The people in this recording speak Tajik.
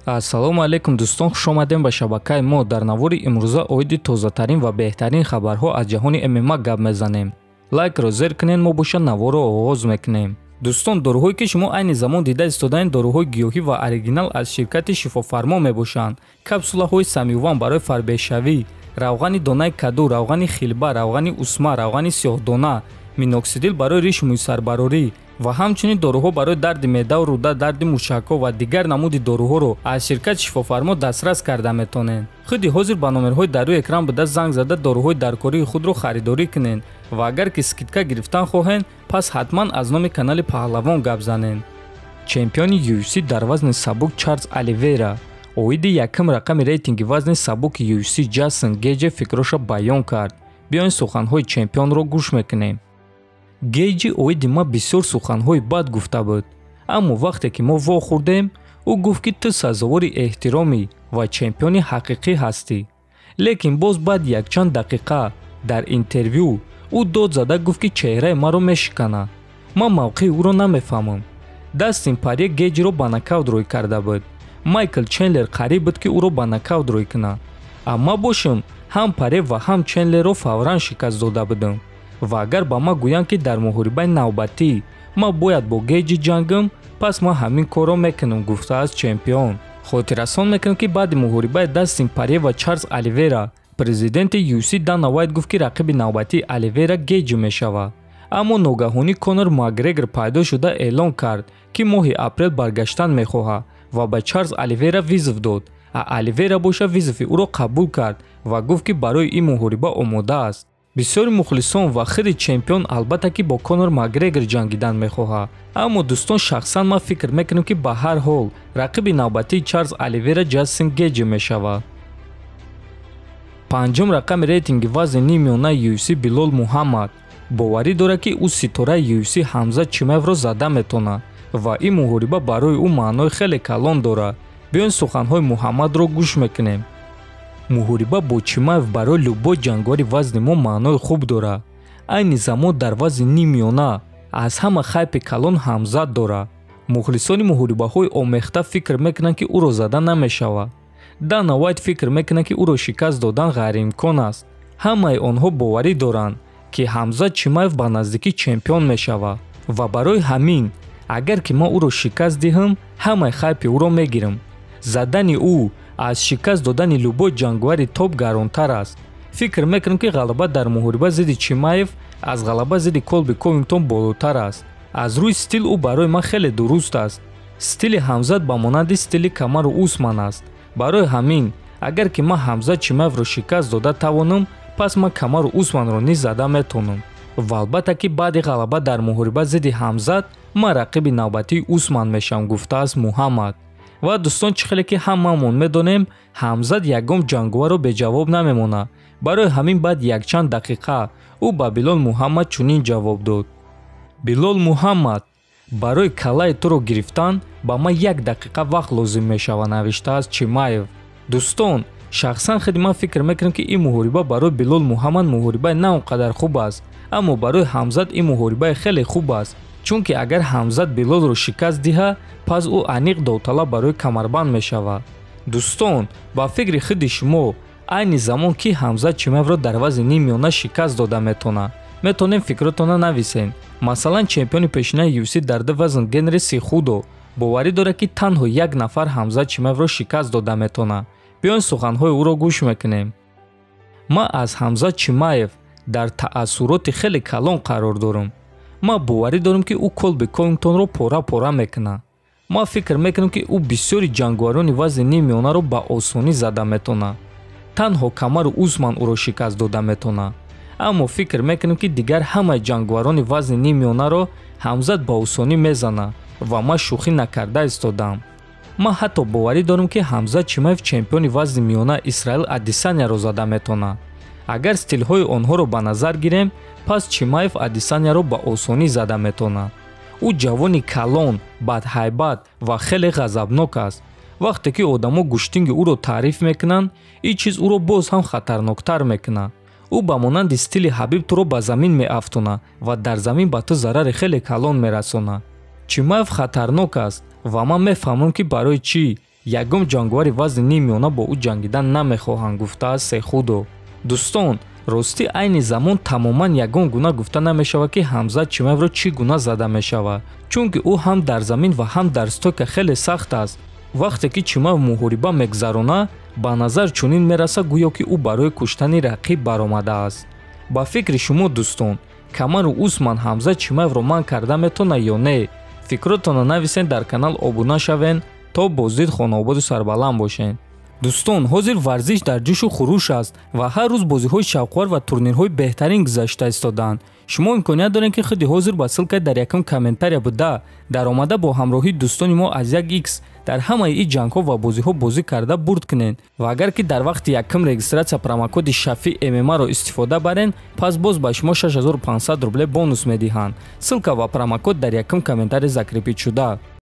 Ассалому алайкум дӯстон, хуш омадем ба шабакаи мо. Дар навори имрӯза оиди тозатарин ва беҳтарин хабарҳо аз ҷаҳони ММА гап мезанем. Лайкро зер кунед, мо боша наворро оғоз мекунем. Дӯстон, доруҳое ки шумо айни замон дида истодаед, доруҳои гиёҳӣ ва оригинал аз ширкати Шифофармо мебошанд. Капсулаҳои самюван барои фарбешавӣ, равғани донаи каду, равғани хилба, равғани усма, равғани сиёҳдона, миноксидил барои ришу мӯйсарбарорӣ ва ҳамчунин доруҳо барои дарди меъдаву рӯда, дарди мушакҳо ва дигар намуди доруҳоро аз ширкати Шифофармо дастрас карда метавонед. Худи ҳозир ба номерҳои дар рӯи экран буда занг зада доруҳои даркории худро харидорӣ кунед ва агар ки скидка гирифтан хоҳед, пас ҳатман аз номи канали Паҳлавон гап занед. Чемпиони UFC дар вазни сабук Чарлз Оливейра оиди якум рақами рейтинги вазни сабуки UFC Ҷастин Гейҷи фикроша баён кард. Биёин суханҳои чемпионро гӯш мекунем. Гейҷи оиди ман бисёр суханҳои бад гуфта буд, аммо вақте ки мо вохӯрдем, ӯ гуфт, ки ту сазовори эҳтиромӣ ва чемпиони ҳақиқӣ ҳастӣ. Лекин боз баъд якчанд дақиқа дар интервю ӯ дод зада гуфт, ки чеҳраи маро мешиканад. Ман мавқеи ӯро намефаҳмам. Дастин Парье Гейҷиро ба нокаут рӯй карда буд. Майкл Чендлер қариб буд, ки ӯро ба нокаут рӯй кунад. Амма бошам, ҳам Парье ва ҳам Чендлерро фавран шикаст дода будам. Ва агар ба ман гӯянд, ки дар муҳорибаи навбатӣ ман бояд бо Гейҷи ҷангам, пас ман ҳамин корро мекунам, гуфтааст чемпион. Хотиррасон мекунам, ки баъди муҳорибаи Дастин Парье ва Чарлз Оливейра президенти UFC Дана Вайт гуфт, ки рақиби навбатии Оливейра Гейҷи мешавад. Аммо ногаҳонӣ Конор Макгрегор пайдо шуда эълон кард, ки моҳи апрел баргаштан мехоҳад ва ба Чарлз Оливейра вызов дод. А Оливейра боша вызови ӯро қабул кард ва гуфт, ки барои ин муҳориба омода аст. Бисёри мухлисон ва худи чемпион албатта ки бо Конор Макгрегор ҷангидан мехоҳад. Аммо дӯстон, шахсан ман фикр мекунам, ки ба ҳар ҳол рақиби навбатии Чарлз Оливейра Ҷастин Гейҷи мешавад. Панҷум рақами рейтинги вазни ниммиёнаи UFC Билол Муҳаммад боварӣ дорад, ки ӯ ситораи UFC Ҳамзат Чимаевро зада метавонад ва ин муҳориба барои ӯ маънои хеле калон дорад. Биёин суханҳои Муҳаммадро гӯш мекунем. Муҳориба бо Чимаев барои любой ҷанговари вазни мо маънои хуб дорад. Айни замон дар вазни ниммиёна аз ҳама хайпи калон Ҳамзат дорад. Мухлисони муҳорибаҳои омехта фикр мекунанд, ки ӯро зада намешавад. Дана Вайт фикр мекунад, ки ӯро шикаст додан ғайриимкон аст. Ҳамаи онҳо боварӣ доранд, ки Ҳамзат Чимаев ба наздикӣ чемпион мешавад ва барои ҳамин агар ки ман ӯро шикаст диҳам, ҳамаи хайпи ӯро мегирам. Задани ӯ аз шикаст додани любой ҷанговари топ гаронтар аст. Фикр мекунам, ки ғалаба дар муҳориба зидди Чимаев аз ғалаба зидди Колби Ковингтон болотар аст. Аз рӯи стил ӯ барои ман хеле дуруст аст. Стили Ҳамзат ба монанди стили Камару Усман аст. Барои ҳамин агар ки ман Ҳамзат Чимаевро шикаст дода тавонам, пас ман Камару Усманро низ зада метавонам. Ва албатта ки баъди ғалаба дар муҳориба зидди Ҳамзат ман рақиби навбатии Усман мешавам, гуфтааст Муҳаммад. Ва дӯстон, чӣ хеле ки ҳамаамон медонем, Ҳамзат ягон ҷанговарро беҷавоб намемонад. Барои ҳамин баъд якчанд дақиқа ӯ ба Билол Муҳаммад чунин ҷавоб дод: Билол Муҳаммад, барои каллаи туро гирифтан ба ман як дақиқа вақт лозим мешавад, навиштааст Чимаев. Дӯстон, шахсан худи ман фикр мекунам, ки ин муҳориба барои Билол Муҳаммад муҳорибаи на он қадар хуб аст, аммо барои Ҳамзат ин муҳорибаи хеле хуб аст, чунки агар Ҳамзат Билолро шикаст диҳад, пас ӯ аниқ довталаб барои камарбанд мешавад. Дӯстон, ба фикри худи шумо айни замон ки Ҳамзат Чимаевро дар вазни ниммиёна шикаст дода метавонад? Метавонем фикротонро нависем. Масалан, чемпиони пешинаи UFC дар ду вазн Генри Сихудо боварӣ дорад, ки танҳо як нафар Ҳамзат Чимаевро шикаст дода метавонад. Биёин суханҳои ӯро гӯш мекунем. Ман аз Ҳамзат Чимаев дар таассуроти хеле калон қарор дорам. Ман боварӣ дорам, ки ӯ Колби Ковингтонро пора-пора мекунад. Ман фикр мекунам, ки ӯ бисёри ҷанговарони вазни ниммиёнаро ба осонӣ зада метавонад. Танҳо Камару Усман ӯро шикаст дода метавонад. Аммо фикр мекунам, ки дигар ҳамаи ҷанговарони вазни ниммиёнаро Ҳамзат ба осонӣ мезанад ва ман шӯхӣ накарда истодам. Ман ҳатто боварӣ дорам, ки Ҳамзат Чимаев чемпиони вазни миёна Исраил Адесанияро зада метавонад. Агар стилҳои онҳоро ба назар гирем, пас Чимаев Адесанияро ба осонӣ зада метавонад. Ӯ ҷавони калон, бадҳайбат ва хеле ғазабнок аст. Вақте ки одамо гӯштинги ӯро таъриф мекунанд, ин чиз ӯро боз ҳам хатарноктар мекунад. Ӯ ба монанди стили Ҳабиб туро ба замин меафтонад ва дар замин ба ту зарари хеле калон мерасонад. Чимаев хатарнок аст ва ман мефаҳмам, ки барои чӣ Ягон ҷанговари вазни ниммиёна бо ӯ ҷангидан намехоҳанд, гуфтааст Сехудо. Дӯстон, ростӣ, айни замон тамоман ягон гуна гуфта намешавад, ки Ҳамзат Чимаевро чӣ гуна зада мешавад, чунки ӯ ҳам дар замин ва ҳам дар стойка хеле сахт аст. Вақте ки Чимаев муҳориба мегузаронад, ба назар чунин мерасад, гӯё ки ӯ барои куштани рақиб баромадааст. Ба фикри шумо, дӯстон, Камару Усман Ҳамзат Чимаевро манъ карда метавонад ё не? Фикротонро нависен, дар канал обуна шавен. То боздид хонаободу сарбаланд бошед. Дӯстон, ҳозир варзиш дар ҷӯшу хуруш аст ва ҳар рӯз бозиҳои шавқовар ва турнирҳои беҳтарин гузашта истодаанд. Шумо имконият доред, ки худи ҳозир ба ссылка дар якум комментария буда даромада, бо ҳамроҳии дӯстони мо аз як икс дар ҳамаи ин ҷангҳо ва бозиҳо бозӣ карда бурд кунед. Ва агар ки дар вақти якум регистрация промокоди Шафи ММАро истифода барен, пас боз ба шумо 6500 рубле бонус медиҳанд. Ссылка ва промокод дар якум комментария закрепить шуда.